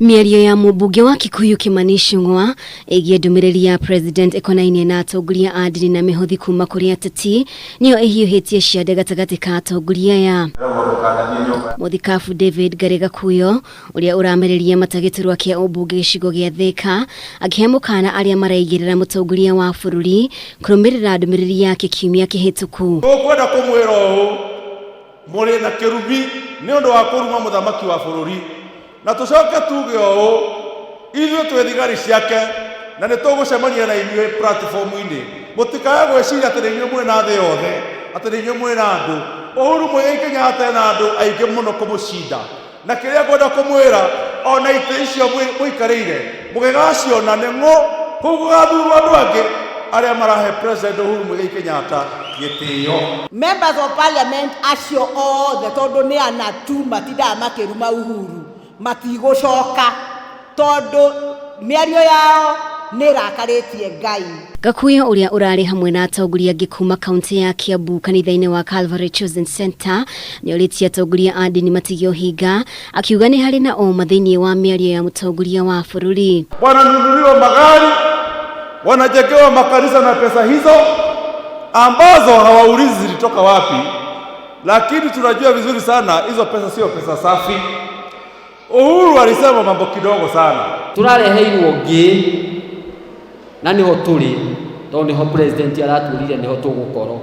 Mĩario ya mũmbunge wa Kikuyu Kimani Ichung'wa ĩgiĩ ndũmĩrĩri ya President ĩkonainie na atongoria a ndini na mĩhothi kuma kũrĩ ateti nĩyo ĩhiũhĩtie ciande gatagatĩ ka atongoria aya. Mũthikabu David Ngarĩ Gakuyo ũrĩa ũramereria mata gĩturwa kĩa ũmbunge gĩcigo gĩa Thĩka akĩhe mũkana arĩa maraigĩrĩra mũtongoria wa bũrũri kũrũmĩrĩra ndũmĩrĩri yake kiumia kĩhĩtũku. Tũkwenda kũmwĩra ũũ, mũrĩ na kĩrumi nĩ ũndũ wa kũruma mũthamaki wa bũrũri. Na tũcoke tuge ũũ, ithuĩ twĩ thigari ciake na nĩ tũgũcemania na inyuĩ platform-inĩ. Mũtikae gwĩciria atĩ nĩ inyuĩ mwĩ na thĩ yothe, atĩ nĩ inyuĩ mwĩ na andũ. Uhuru Muigai Kenyatta ena andũ aingĩ mũno kũmũcinda. Na kĩrĩa ngwenda kũmwĩra, ona itĩ icio mũikarĩire, mũgĩgaciona nĩ ng'ũ, kũu gũgathurwo andũ angĩ arĩa marahe President Uhuru Muigai Kenyatta gĩtĩo. Members of Parliament acio othe tondũ nĩ ana tu matindaga makĩruma Uhuru matigũcoka tondũ mĩario yao nĩ ĩrakarĩtie Ngai. Gakuyo ũrĩa ũrarĩ hamwe na atongoria angĩ kuma kaunti ya Kiambu kanitha-inĩ wa Calvary Chosen Center nĩorĩtie atongoria a ndini matige ũhinga akiuga nĩ harĩ na ũma thĩinĩ wa mĩario ya mũtongoria wa bũrũri. Wananunuliwa magari, wanajengewa makanisa na pesa hizo ambazo hawaulizi zilitoka wapi, lakini tunajua vizuri sana hizo pesa sio pesa safi. Uhuru alisema mambo kidogo sana. Tũrareheirwo ngĩ na nĩho tũrĩ tondũ nĩho president aratwĩrire nĩho tũgũkorwo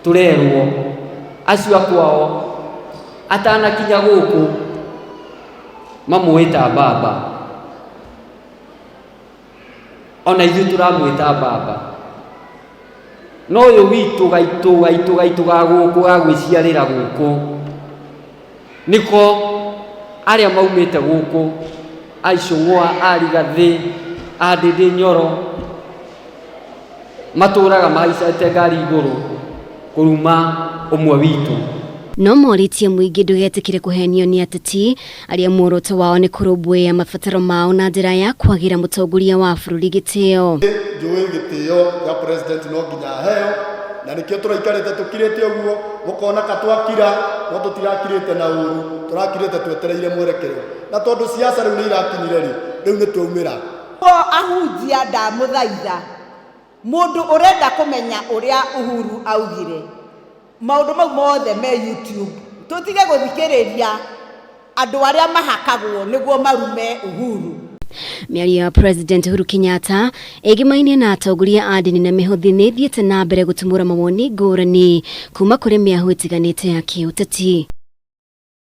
tũrerwo acio akwao atanakinya gũkũ mamwĩta baba ona ithuĩ tũramwĩta baba no ũyũ witũ gaitũ gaitũ gaitũ ga gũkũ ga gwĩciarĩra gũkũ nĩko arĩa maumĩte gũkũ a Icũng'wa a Rigathĩ a Ndĩndĩ Nyoro matũraga mahaicĩte ngari igũrũ kũruma ũmwe witũ. No morĩtie mũingĩ ndũgetĩkĩre kũhenio nĩ ateti arĩa muoroto wao nĩ kũrũmbũiya mabataro mao na njĩra ya kwagĩra mũtongoria wa bũrũri gĩtĩo. Njũĩ gĩtĩo gĩa president no nginya aheo na nĩkĩo tũraikarĩte tũkirĩte ũguo mũkona ka twakira no tũtirakirĩte na ũru tũrakirĩte twetereire mwerekero na tondũ siasa rĩu nĩ irakinyire rĩ rĩu nĩ twaumĩra. Ahunjia ndamũthaitha mũndũ ũrenda kũmenya ũrĩa Uhuru augire maũndũ mau mothe me YouTube tũtige gũthikĩrĩria andũ arĩa mahakagwo nĩguo marume Uhuru. Mĩario ya President Uhuru Kenyatta ĩgimainie na atongoria a ndini na mĩhothi nĩ ĩthiĩte na mbere gũtumũra mawoni ngũrani kuma kũrĩ mĩahũ ĩtiganĩte ya kĩũteti.